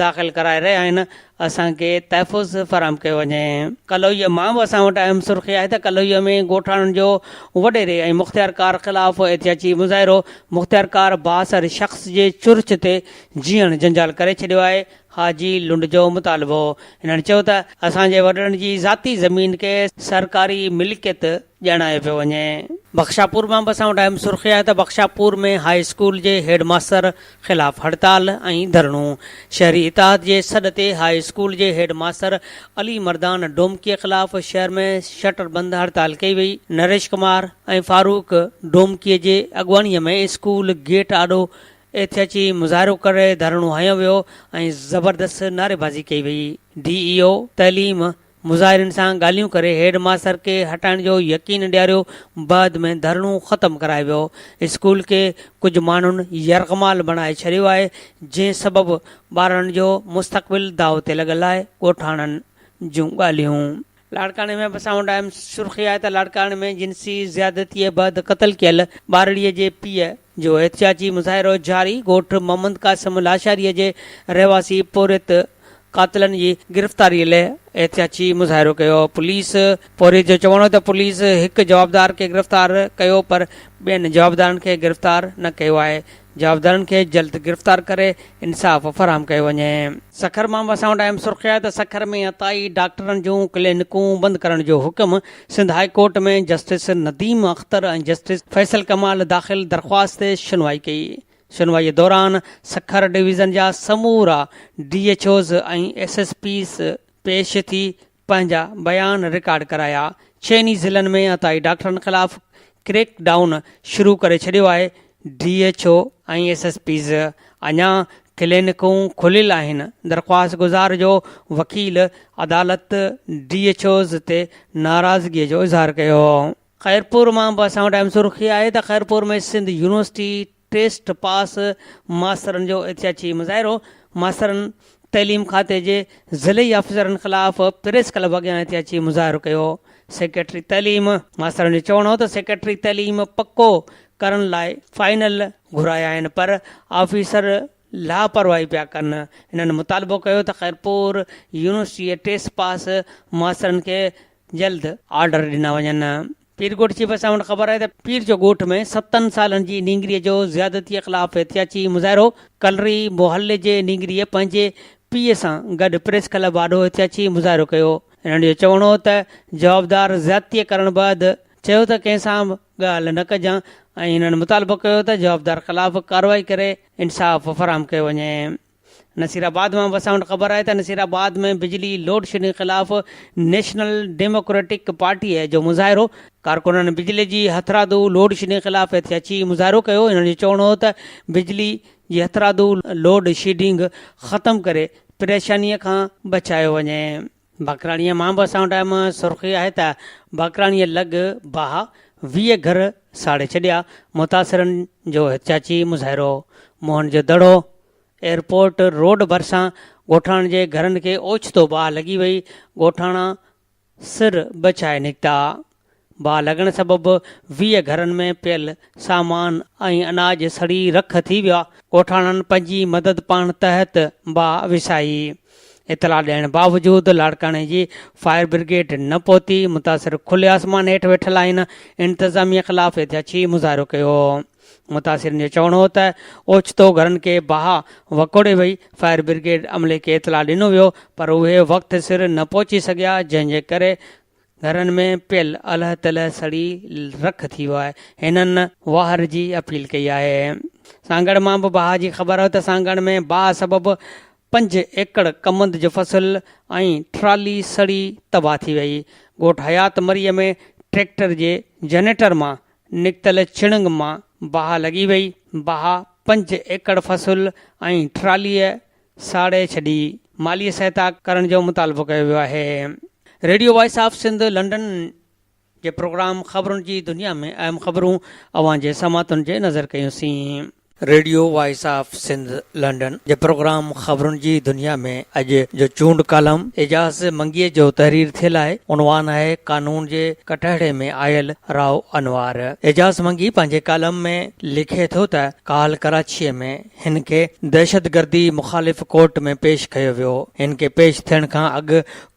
[SPEAKER 4] داخل ڪرائي رهيا آهن، اسان کي تحفظ فراهم ڪيو وڃي. ڪلوئيء مان به اسان وٽ اهم سرخي آهي ته ڪلوئيء ۾ ڳوٺاڻن جو وڏيري ۽ مختيارڪار خلاف احتجاجي مظاهرو، مختيارڪار بااثر شخص جي چرچ تي جيئڻ جنجال ڪري ڇڏيو آهي، حاجي لنڊ جو مطالبو. هنن چيو ته اسان جي وڏڙن جي ذاتي زمين کي سرڪاري ملڪيت ڄاڻايو پيو وڃي. بخشاپور مان به اسان وٽ اهم سرخي آهي ته بخشاپور ۾ هاء اسڪول جي هيڊ ماستر خلاف هڙتال ۽ ڌرڻو، شهري اتحاد جي سڏ تي هاء اسڪول جي هيڊ ماستر علي مردان ڊومڪي خلاف شهر ۾ شٽر بند هڙتال ڪئي وئي، نريش ڪمار ۽ فاروق ڊومڪي جي اڳواڻي ۾ اسڪول گيٽ آڏو احتجاجي مظاهرو ڪري ڌرڻو هنيو ويو ۽ زبردست نعريبازي ڪئي وئي، ڊي اي او تعليم مظاهرين سان ڳالهيون ڪري هيڊ ماستر کي هٽائڻ جو يقين ڏياريو، بعد ۾ ڌرڻو ختم ڪرايو ويو، اسڪول کي ڪجهه ماڻهن يرغمال بڻائي ڇڏيو آهي، جنهن سبب ٻارڙن جو مستقبل داء تي لڳل آهي، ڳوٺاڻن جون ڳالهيون. لاڙڪاڻي ۾ به سائونڊ اهم سرخي آهي ته لاڙڪاڻي ۾ جنسي زيادتيء بعد قتل ڪيل ٻارڙي جي پيء جو احتجاجي مظاهرو جاري، ڳوٺ محمد قاسم لاشاري جي رهواسي پورهيت قاتلن جي گرفتاري لاء احتجاجي مظاهرو ڪيو، پوليس پورهيت جو چوڻ هو ته پوليس هڪ جوابدار کي گرفتار ڪيو پر ٻين جوابدارن کي گرفتار نه ڪيو آهي، جوابدارن کي جلد گرفتار ڪري انصاف فراهم ڪيو وڃي. سکر مان به اسان وٽ اهم سرخي آهي ته سکر ۾ عطائي ڊاڪٽرن جون ڪلينڪون بند ڪرڻ جو حڪم، Sindh high court ۾ justice Nadeem Akhtar ۽ justice Faisal Kamal داخل درخواست تي شنوائي ڪئي. شنوائي دوران سکر ڊويزن جا سمورا D H Os ۽ S S Ps پيش ٿي پنهنجا بيان رڪارڊ ڪرايا. چئني ضلعن ۾ عطائي ڊاڪٽرن خلاف ڪريڪ ڊائون شروع ڪري ڇڏيو آهي، D H O ۽ S S Ps اڃا ڪلينڪون کليل آهن، درخواستگذار جو وڪيل عدالت ڊي ايڇ اوز تي ناراضگي جو اظهار ڪيو. خيرپور مان به اسان وٽ اهم سرخي آهي ته Khairpur ۾ Sindh university test pass ماسترن جو احتجاجي مظاهرو، ماسترن تعليم کاتي جي ضلعي آفيسرن خلاف پريس ڪلب اڳيان احتجاجي مظاهرو ڪيو، سيڪريٽري تعليم ماسترن جو چوڻ هو ته سيڪريٽري تعليم پڪو ڪرڻ لاء فائنل گهرايا آهن پر آفيسر لاپرواهي پيا ڪن، هنن مطالبو ڪيو ته خيرپور يونيورسٽي ٽيسٽ پاس ماسترن کي جلد آرڊر ڏنا وڃن. پيرڳوٺ جي اسان وٽ خبر آهي ته پير جو ڳوٺ ۾ ستن سالن جي نينگريء جو زيادتيء خلاف احتجاجي مظاهرو، ڪلري محلي جي نينگريء پنهنجي پيء سان گڏ پريس ڪلب آڏو احتجاجي مظاهرو ڪيو. هنن جو چوڻ هو ته جوابدار زيادتيء ڪرڻ بعد چيو ته ڪنهن سان به ڳالهه نه ڪجان ۽ هنن مطالبو ڪيو ته جوابدار خلاف ڪارروائي ڪري انصاف فراهم ڪيو وڃي. نصيرآباد مان به اسان وٽ خبر آهي ته نصيرآباد ۾ بجلي لوڊشيڊنگ خلاف نيشنل ڊيموڪريٽڪ پارٽيء جو مظاهرو، ڪارڪنن بجلي جي هٿرادو لوڊشيڊنگ خلاف احتجاجي مظاهرو ڪيو، هنن جو چوڻ هو ته بجلي جي هٿرادو لوڊشيڊنگ ختم ڪري پريشانيء کان بچايو وڃي. باقراڻيء مان به اسان وٽ اهم سرخي آهي ته باقراڻيء لڳ باهه 20 گهر ساڙي ڇڏيا، متاثرن جو احتجاجي مظاهرو، موهن جو دڙو ايئرپورٽ روڊ ڀرسان ڳوٺاڻن جي گهرن کي اوچتو باهه لڳي وئي، ڳوٺاڻا سر بچائي نڪتا. باهه لڳڻ سبب 20 گهرن ۾ پيل سامان ۽ اناج سڙي رک ٿي ويا. ڳوٺاڻن پنهنجي مدد پاڻ تحت باهه وسائي. اطلاع ڏيڻ باوجود لاڙڪاڻي جي فائر برگيڊ نه پهتي، متاثر کلي آسمان هيٺ ويٺل آهن، انتظاميه خلاف احتجاجي مظاهرو ڪيو. متاثرين جو چوڻ هو ته اوچتو گهرن کي باهه وڪوڙي وئي، فائر برگيڊ عملي کي اطلاع ڏنو ويو پر اهي وقت سر نه پهچي سگهيا جنهن جي ڪري گهرن ۾ پيل الهه تلهه سڙي رک ٿي ويو آهي، هنن واهر جي اپيل ڪئي آهي. سانگهڙ مان به باهه جي خبر آهي ته سانگهڙ ۾ باهه سبب پنج ايڪڙ ڪمند جو فصل ۽ ٽرالي سڙي تباهه ٿي وئي، ڳوٺ حيات مريء ۾ ٽريڪٽر جي جنريٽر مان نڪتل چڻنگ مان باهه لڳي وئي، باهه پنج ايڪڙ فصل ۽ ٽراليء ساڙي ڇڏي، مالي سهائتا ڪرڻ جو مطالبو ڪيو ويو آهي. Radio voice of Sindh London جي پروگرام خبرن جي دنيا ۾ اهم خبرون اوهان جي سماعتن جي نظر ڪيون سين. Radio voice of Sindh London جي پروگرام خبرن جي دنيا ۾ اڄ جو چونڊ ڪالم اعجاز منگيء جو تحرير ٿيل آهي. عنوان آهي قانون جي ڪٽهڙي ۾ آيل رائو انوار. اعجاز منگي پنهنجي ڪالم ۾ لکي ٿو ته ڪالهه ڪراچيء ۾ هن کي دهشتگردي مخالف ڪورٽ ۾ پيش ڪيو ويو. هن کي پيش ٿيڻ کان اڳ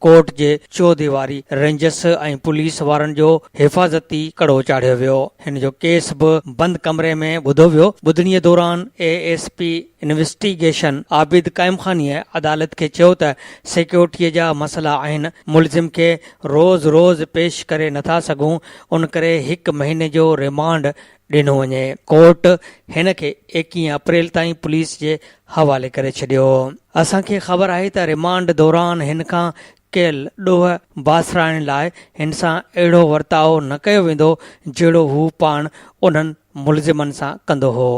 [SPEAKER 4] ڪورٽ جي چوديواري رينجرس ۽ پوليس وارن جو حفاظتي ڪڙو چاڙهيو ويو. هن جو ڪيس به بند ڪمري ۾ ٻڌو ويو. ٻڌڻيء دوران اي ايس پي انويسٽيگيشن عابد قائمخانيء عدالت کي چيو ته سيڪيورٽيء جا مسئلا آهن، ملزم کي روز روز پيش ڪري نٿا سگهون، ان ڪري هڪ مهيني جو ريمانڊ ڏنو وڃي. ڪورٽ هن کي ايڪيهه اپريل تائين پوليس جي حوالي ڪري ڇڏيو. اسان کي خبر آهي ته ريمانڊ دوران هن کان ڪيل ڏوهه باسرائڻ لاء هن سان اهڙو ورتاء نه ڪيو ويندو جهڙو هو پاڻ انهن ملزمن سان ڪندو هو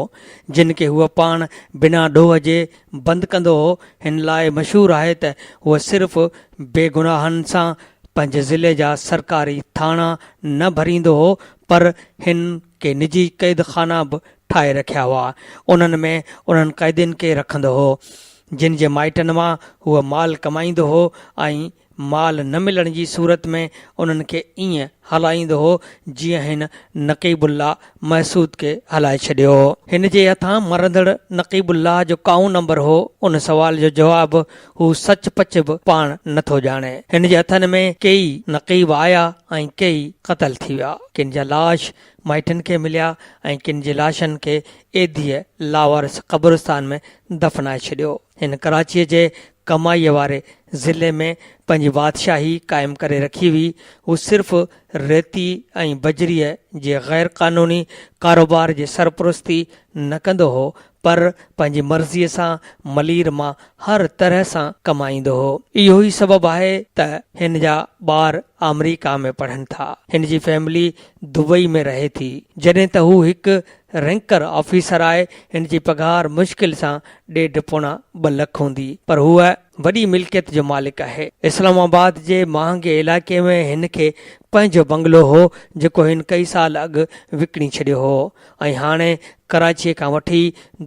[SPEAKER 4] جن کي هو پاڻ بنا ڏوهه جي بند ڪندو هو. هن لاء مشهور آهي ته هو صرف بيگناهن سان پنهنجي ضلعي جا سرڪاري ٿاڻا نه ڀريندو هو پر هن ڪي نجي قيد خانا به ٺاهي رکيا هئا. انهن ۾ انهن قيدين کي رکندو هو، جن جي مائٽن مان هو مال ڪمائيندو هو ۽ مال نه ملڻ جي صورت ۾ انهن کي ائين هلائيندو هو، جيئن هن نقيب الله محسود کي هلائي ڇڏيو. هن جي هٿان مرندڙ نقيب الله جو ڪائون نمبر هو؟ ان سوال جو جواب هو سچ پچ به پاڻ نه ٿو ڄاڻي. هن جي هٿن ۾ ڪيئي نقيب آيا ۽ ڪيئي قتل ٿي ويا. ڪن جا لاش مائٽن کي مليا ۽ ڪن جي لاشن کي ايڌيء لاوارث قبرستان ۾ دفنائي ڇڏيو. هن ڪراچيء جي ڪمائيء واري ضلعي ۾ پنهنجي بادشاهي قائم ڪري رکي هئي. هو صرف ريتي ۽ بجريء جي غير قانوني ڪاروبار جي سرپرستي نه ڪندو هو، پر پنهنجي مرضيء سان ملير مان هر طرح سان ڪمائيندو هو. اهو ئي سبب آهي ته هن جا ٻار آمريڪا ۾ پڙهن ٿا. هن جي فيملي دبئي ۾ رهي ٿي. جڏهن ته هو هڪ رينڪر آفيسر آهي. هن جي پگهار مشڪل سان ڏيڍ پوڻا ٻه لک هوندي پر هو وڏي ملڪيت جو مالڪ آهي. اسلام آباد جي مهانگي علائقي ۾ هن کي پنهنجو بنگلو هو جيڪو هن ڪئي سال اڳ وڪڻي ڇڏيو هو ۽ هاڻي ڪراچيء کان وٺي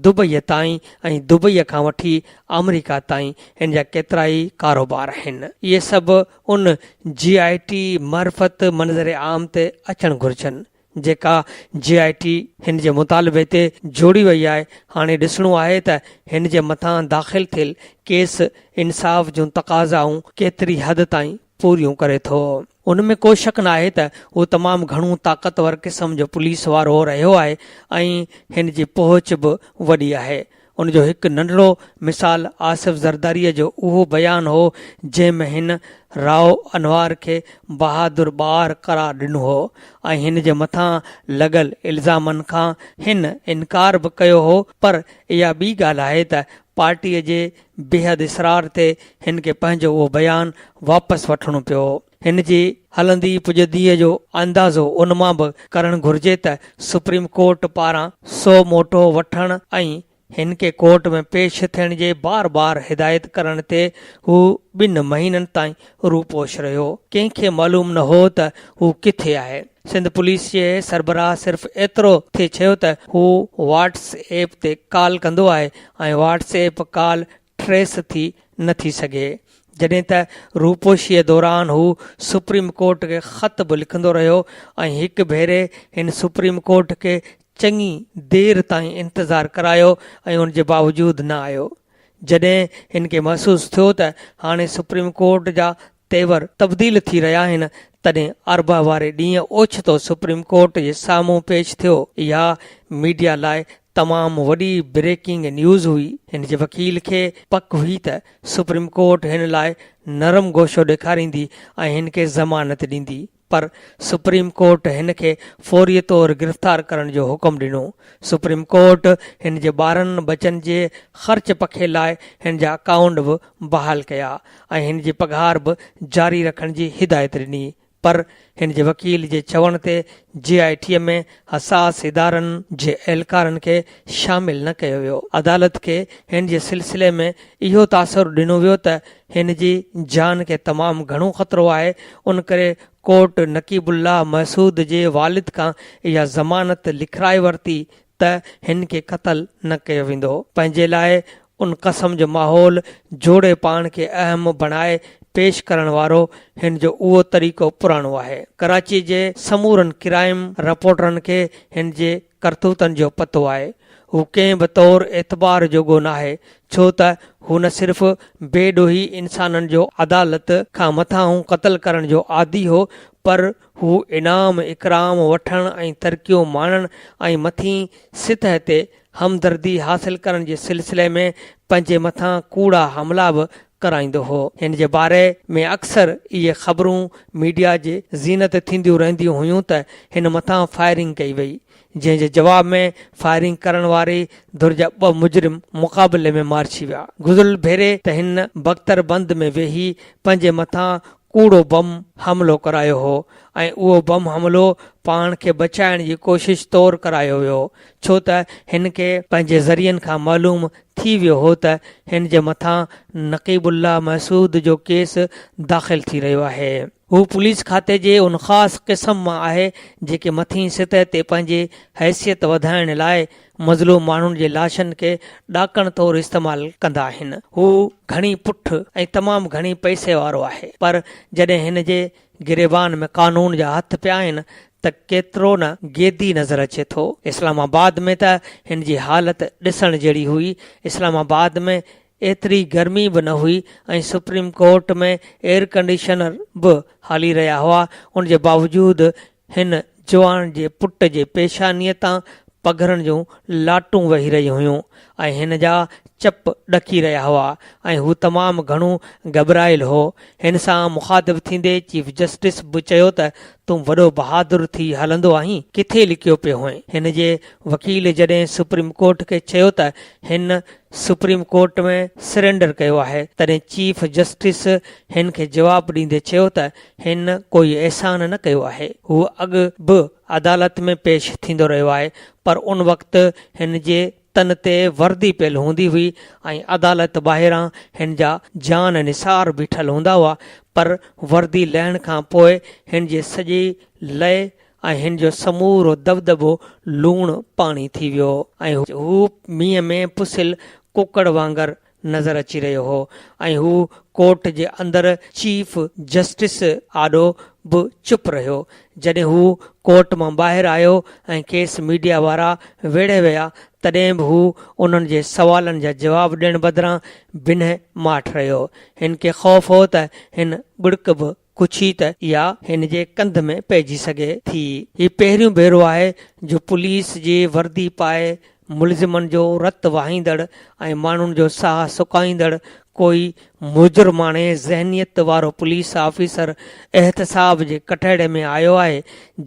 [SPEAKER 4] دبئيء تائين ۽ دبئيء کان وٺي آمريڪا تائين هن جا ڪيترائي ڪاروبار آهن. اهي سڀ ان جي آء ٽي معرفت منظر عام تي اچڻ گهرجن. جيڪا جي آء ٽي هن جي مطالبي تي جوڙي وئي آهي، هاڻي ڏسڻو آهي ته هن جي مٿان داخل ٿيل ڪيس انصاف جون تقاضائون ڪيتري حد تائين پوريون ڪري ٿو. ان ۾ ڪو شڪ ناهي ته هو تمام گهڻو طاقتور قسم جو پوليس وارو رهيو آهي ۽ هن جي پهچ به وڏي آهي. ان جو هڪ ننڍڙو مثال آصف زرداريء جو اهو بيان هو جنهن ۾ هن رائو انوار کي بهادر ٻار قرار ڏنو هو ۽ هن جي مٿان لڳل الزامن کان هن انڪار به ڪيو هو پر اها ٻي ڳالهه آهي ته پارٽيء جي بيحد اصرار تي هن کي پنهنجو اهو بيان واپس وٺڻو پيو. هن جي هلندي پڄنديء جو اندازو ان مان به ڪرڻ گهرجي ته سپريم ڪورٽ پاران سو موٽو وٺڻ ۽ هن کي ڪورٽ ۾ پيش ٿيڻ جي بار بار هدايت ڪرڻ تي هو ٻن مهينن تائين روپوش رهيو. ڪنهن کي معلوم نه هو ته هو ڪٿي آهي. سنڌ پوليس جي سربراهه صرف ايترو ٿي چيو ته هو واٽس ايپ تي ڪال ڪندو آهي ۽ واٽس ايپ ڪال ٽريس ٿي نه ٿي سگهي. جڏهن ته روپوشيء دوران هو سپريم ڪورٽ کي خط به لکندو رهيو ۽ هڪ ڀيري هن سپريم ڪورٽ کي چڱي دير تائين انتظار ڪرايو ۽ ان جي باوجود نه آيو. جڏهن هن کي محسوس ٿيو ته هاڻي سپريم ڪورٽ جا تيور تبديل ٿي رهيا آهن، تڏهن اربع واري ڏينهن اوچتو سپريم ڪورٽ جي سامهون پيش ٿيو. اها ميڊيا لاء تمام وڏي بريڪنگ نيوز هئي. هن جي وڪيل کي پڪ هئي ته سپريم ڪورٽ هن لاء نرم گوشو ڏيکاريندي ۽ هن کي ضمانت ڏيندي. پر سپريم ڪورٽ هن کي فوري طور گرفتار ڪرڻ جو حڪم ڏنو. سپريم ڪورٽ هن جي ٻارن ٻچن جي خرچ پکي لاء هن جا اڪائونٽ به بحال ڪيا ۽ هن جي پگهار به جاري رکڻ جي هدايت ڏني پر هن جي وڪيل جي چوڻ تي جي آء ٽي ۾ حساس ادارن جي اهلڪارن کي شامل نه ڪيو ويو. عدالت کي هن جي سلسلي ۾ اهو تاثر ڏنو ويو ته هن جي جان کي تمام گهڻو خطرو آهي، ان ڪري ڪورٽ نقيب الله محسود جي والد کان اها ضمانت لکرائي ورتي ته هن کي قتل نه ڪيو ويندو. پنهنجي لاء ان قسم جو ماحول جوڙي پاڻ کي اهم بڻائي پيش ڪرڻ وارو هن جو اهو طريقو پراڻو آهي. ڪراچي جي سمورن ڪرائيم رپورٽرن کي هن جي ڪرتوتن جو پتو آهي. هو ڪنهن به طور اعتبار جوڳو ناهي، ڇو ته هو نه صرف بي ڏوهي انسانن جو عدالت کان مٿانهون قتل ڪرڻ جو عادي هو، پر هو انعام اڪرام وٺڻ ۽ ترقيون ماڻڻ ۽ مٿين سطح تي همدردي حاصل ڪرڻ جي سلسلي ۾ پنهنجي مٿان ڪوڙا حملا به ڪرائيندو هو. هن جي باري ۾ اڪثر اهي خبرون ميڊيا جي زينت ٿينديون رهنديون هيون ته هن مٿان فائرنگ ڪئي وئي، جنهن جي جواب ۾ فائرنگ ڪرڻ واري ڌر جا ٻه مجرم مقابلي ۾ مارجي ويا. گذريل ڀيري ته هن بڪتر بند ۾ ويهي پنهنجي مٿان ڪوڙو بم حملو ڪرايو هو ۽ اهو بم حملو پاڻ کي بچائڻ جي ڪوشش طور ڪرايو ويو ڇو ته هن کي پنهنجي ذريعن کان معلوم ٿي ويو هو ته هن جي مٿان نقيب الله محسود جو ڪيس داخل ٿي رهيو آهي. هو پوليس کاتي جي ان خاص قسم مان آهي جيڪي مٿين سطح تي پنهنجي حيثيت وڌائڻ لاء مظلوم ماڻهن جي لاشن کي ڏاڪڻ طور استعمال ڪندا آهن. هو گهڻي پٺ ۽ تمام گهڻي پئسي وارو آهي پر جڏهن هن جي گريبان ۾ قانون جا هٿ پيا آهن ته ڪيترو نه گيدي نظر اچي ٿو. اسلام آباد ۾ ته هن جي حالت ڏسڻ جهڙي هئي. اسلام آباد ۾ ايتري گرمي به نه هئي ۽ سپريم ڪورٽ ۾ ايئر ڪنڊيشنر به هلي رهيا هئا ان جي باوجود هن جواڻ جي پٽ جي پيشانيء تان پگهرن جون لاٽون وهي رهيون هيون ۽ هن جا چپ ڏڪي رهيا هئا ۽ هو تمام گهڻو گهٻرايل هو. هن سان مخاطب ٿيندي چيف جسٽس به چيو ته تون وڏو بهادر ٿي هلندو آهين، ڪٿي لڪيو پيو هئين؟ هن جي وڪيل جڏهن سپريم ڪورٽ کي چيو ته هن سپريم ڪورٽ ۾ سرينڊر ڪيو آهي، تڏهن چيف جسٽس هن کي جواب ڏيندي چيو ته هن ڪوئي احسان نه ڪيو آهي، هو اڳ به عدالت ۾ پيش ٿيندو رهيو آهي پر ان وقت هن جي تن تي وردي پيل هوندي هئي ۽ عدالت ٻاهران هن جا جان نثار بيٺل هوندا هئا پر وردي لهڻ کان پوء هن جي سڄي لئه ۽ هن جو سمورو دٻدٻو لوڻ پاڻي ٿي ويو ۽ هو مينهن ۾ پسيل ڪڪڙ وانگر نظر اچي رهيو هو ۽ هو ڪورٽ جي اندر چيف جسٽس آڏو به چپ رهيو. جڏهن هو ڪورٽ مان ٻاهر آيو ۽ کيس ميڊيا وارا ويڙهي ويا تڏهن به هو انهن جي سوالن جا جواب ڏيڻ بدران بنهه ماٺ رهيو. هن کي خوف هو ته هن ٻڙڪ به ڪڇي ته اها هن جي ڪنڌ ۾ پئجي سگهي ٿي. هي پهريون ڀيرو آهي جو پوليس جي وردي پائي ملزمن جو رت وهائيندڙ ۽ ماڻهن جو ساهه سڪائيندڙ ڪوئي مجرماڻي ذهنيت وارو پوليس آفيسر احتساب جي ڪٽهڙي ۾ آيو آهي.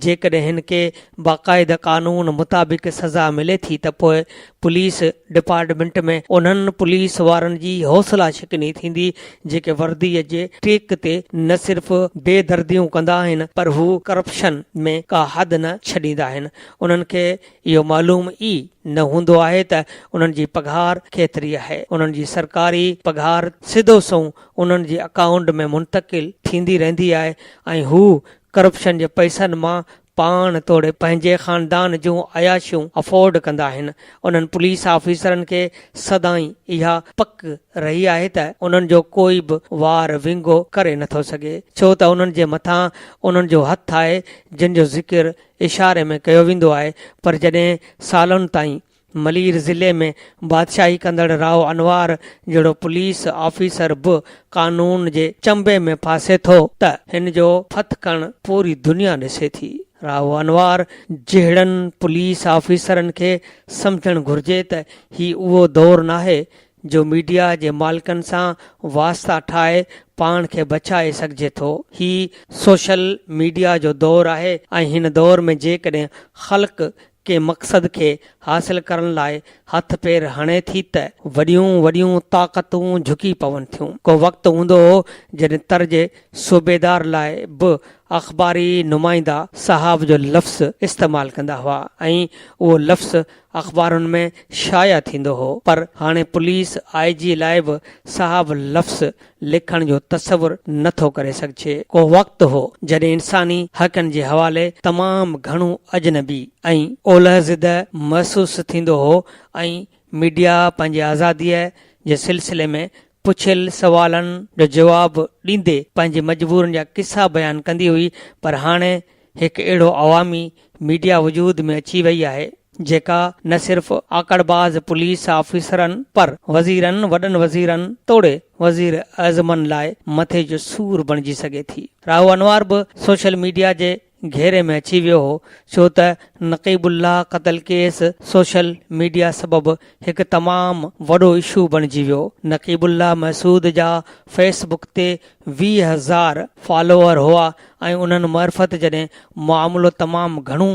[SPEAKER 4] جيڪڏهن هن کي باقاعده قانون مطابق سزا ملي ٿي ته پوء پوليس ڊپارٽمينٽ ۾ انهن پوليس وارن جي حوصلا شڪني ٿيندي جيڪي ورديء جي ٽيڪ تي نه صرف بي درديون ڪندا آهن پر هو ڪرپشن ۾ ڪا حد نه ڇڏيندا آهن. انهن کي اهو معلوم ئي نه هوندو آهي ته انهن جي پگهار ڪيتري آهي. انهن جي سرڪاري پگهار سڌو سنئون انهن جي اڪائونٽ ۾ منتقل ٿيندي رهندي آهي ۽ هو ڪرپشن جي پئسن مان پاڻ توڙي پنهنجي خاندان جون عياشيون افورڊ ڪندا آهن. انهن پوليس آفيسرن کي سدائين اها پڪ رهي آهي ته انهن جو ڪوئي به وار ونگو ڪري نٿو سگهي ڇو ته انهن جي مٿان انهن جو هٿ آهي جن جو ذڪر اشاري ۾ ڪيو ويندو آهي پر جڏهن سالن تائين ملير ضلعي ۾ بادشاهي ڪندڙ رائو انوار جهڙو پوليس آفيسر به قانون جي چنبي ۾ ڦاسي ٿو ته هن جو ڦٿڪڻ پوري دنيا ڏسي ٿي. رائو انوار جهڙن پوليس آفيسرن کي سمجهڻ گهرجي ته هي اهو دور ناهي جو ميڊيا جي مالڪن سان واسطا ٺاهي پاڻ کي بچائي سگهجي ٿو. هي سوشل ميڊيا جو دور آهي ۽ هن دور ۾ جيڪڏهن خلق ڪنهن مقصد کي حاصل ڪرڻ لاء هٿ پير هڻي ٿي ته وڏيون وڏيون طاقتون جهڪي پون ٿيون. ڪو وقت هوندو هو جڏهن تر جي صوبيدار لاء به اخباري نمائندا صاحب جو لفظ استعمال ڪندا هئا ۽ اهو لفظ اخبارن ۾ شايع ٿيندو هو پر هاڻي پوليس آء جي لاء به صاحب لفظ لکڻ جو تصور نه ٿو ڪري سگهجي. ڪو وقت هو جڏهن انساني حقن جي حوالي تمام گهڻو اجنبي ۽ اولهه زده محسوس ٿيندو هو ۽ ميڊيا پنهنجي آزاديء جي سلسلي ۾ پڇيل سوالن جو جواب ڏيندي پنهنجي مجبورين جا قصا بيان ڪندي هئي پر هاڻي هڪ اهڙو عوامي ميڊيا وجود ۾ اچي وئي آهي جيڪا نه صرف آڪڙباز پوليس آفيسرن پر وزيرن، وڏن وزيرن توڙي وزير اعظمن لاء مٿي جو سور بڻجي سگهي ٿي. راهو انوار به سوشل ميڊيا جي گهيري ۾ اچي ويو هو ڇو ته نقيب الله قتل ڪيس سوشل ميڊيا سبب هڪ تمام وڏو اشو بڻجي ويو. نقيب الله محسود جا فيس بڪ تي 20,000 فالوئر هئا ۽ انهن معرفت جڏهن معاملو تمام گهڻو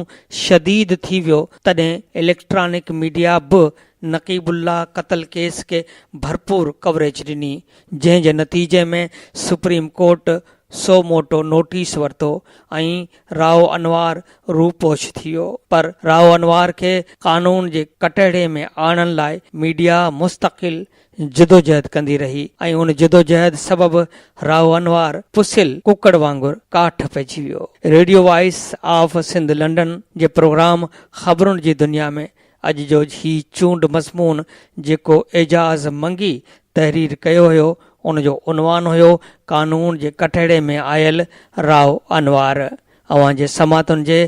[SPEAKER 4] شديد ٿي ويو تڏهن اليڪٽرانڪ ميڊيا به نقيب الله قتل ڪيس کي ڀرپور ڪوريج ڏني جنهن جي نتيجي ۾ supreme court suo motu notice ورتو ۽ رائو انوار روپوش ٿي ويو پر رائو انوار کي قانون جي ڪٽهڙي ۾ آڻڻ لاء ميڊيا مستقل جدوجهد ڪندي رهي ۽ ان جدوجهد سبب رائو انوار پسيل ڪڪڙ وانگر ڪاٺ پئجي ويو. Radio voice of Sindh London جي پروگرام خبرن جي دنيا ۾ اڄ جو هي چونڊ مضمون جيڪو اعجاز منگي تحرير ڪيو هيو ان جو عنوان هيو قانون جي ڪٽهڙي ۾ آيل رائو انوار. اوهان جي سماعتن جي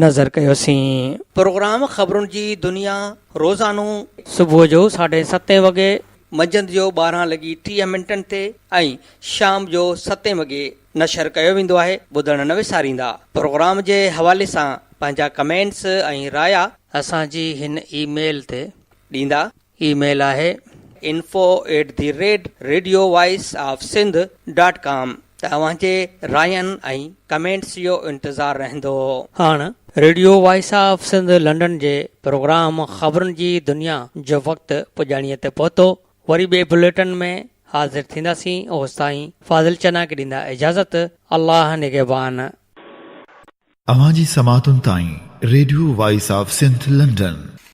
[SPEAKER 4] نظر ڪيوسين. پروگرام خبرن جي دنيا روزانو صبح جو ساڍي ستين وڳي، منجهند جو 12 لڳي 30 منٽن تي ۽ شام جو ستين وڳي نشر ڪيو ويندو آهي ٻڌڻ نه وساريندا. پروگرام جي حوالي سان پنهنجا ڪمينٽس ۽ رايا. اسان جي هن اي ميل تي ڏيندا. اي ميل آهي info at the rate radio voice of Sindh dot com ته اوهان جي راين ۽ ڪمينٽس جو انتظار رهندو. هاڻ radio voice of Sindh London جي پروگرام خبرن جي دنيا جو وقت پڄاڻيء تي پهتو. وري ٻئي بليٽن ۾ حاضر ٿينداسين اوستائين فاضل چنا کي ڏيندا اجازت الله نگهبان.
[SPEAKER 2] اوهان جي سماعتن تائين radio voice of Sindh London.